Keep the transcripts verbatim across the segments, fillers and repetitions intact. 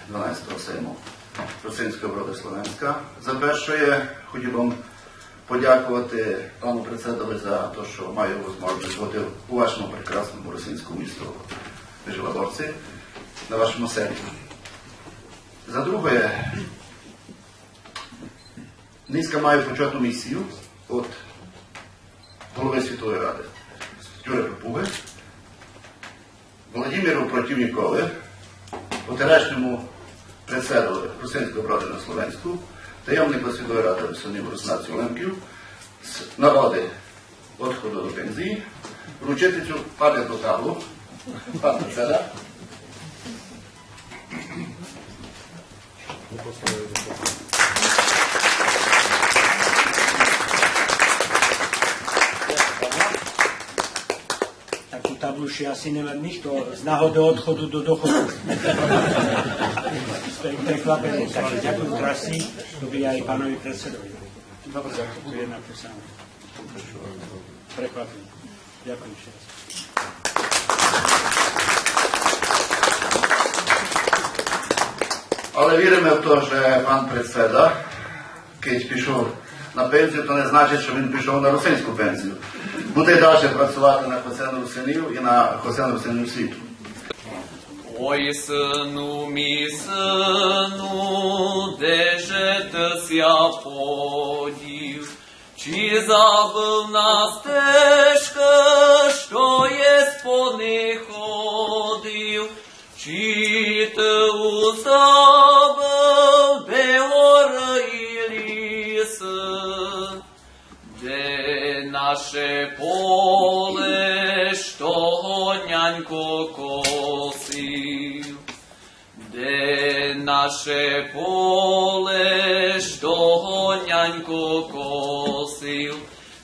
дванадцятого сейму Русинської Броды Словенська. За перше, хотів бы подякувати пану председови за то, што маю возможность быти у вашому прекрасному русинському місту Межилаборці, на вашому сеймі. За друге, нынька маю почетну місію од головы Світової Рады Тюре Папугы, Володимиру Противникови, потерешньому председови Русинської Броды на Словенську, таємнику Світової Рады Русинів, Руснаців, Лемків, з нагоды одходу до пензії, вручити цю памятну таблу. Пан председа. Таку таблу ще ся не мав ніхто з нагоды одходу до доходу. З тым преквапеньом. Так што дякую красні, то бы я і панови председови. Добре, дякую. Ту є написане. Преквапенє. Дякую ще раз. Але віриме в то, што пан председа, кедь пішов на пензію, то не значить, што він пішов на русинську пензію. Буде дальше працовати на хосен Русинів і на хосен Русинів світу. Ой, сыну мій, сыну, де же ты ся подів? Чи забыв на стежкы, што єсь по них ходив? Чи ты уж забыв, де горы і лісы? Де наше поле, што го нянько косив? Де наше поле, што го нянько косив?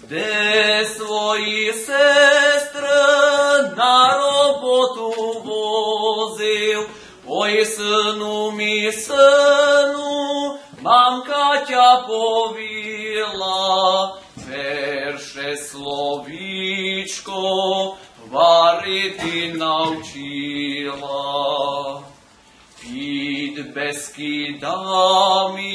Де свої сестры на роботу возив? Ой, сыну мій, сыну, мамка тя повіла, перше словічко гварити навчила. Під Бескідами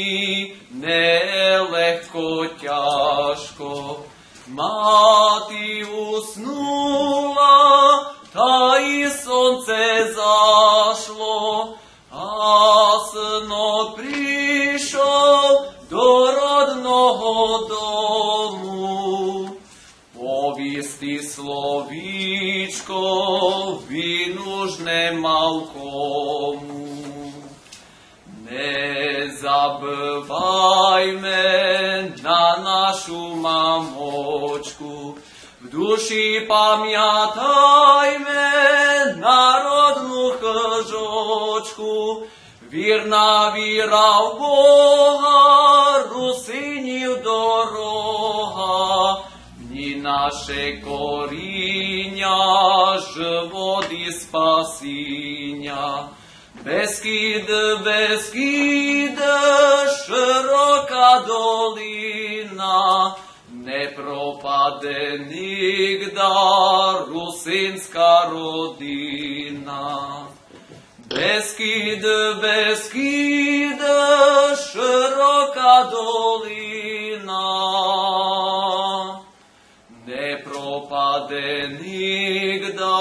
нелегко, тяжко. Мати уснула, та і сонце зашло, а сынок пришов до родного дому. Повісти словічко він уж не мав кому. Не забывайме на нашу мамочку, в душі памятайме на родну хыжочку. Вірна віра в Бога, русинів дорога, в ній наше коріня, живот і спасіня. Бескід, Бескід, широка долина, не пропаде нигда русинська родина. Бескід, Бескід, широка долина, не пропаде нигда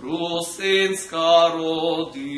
русинська родина.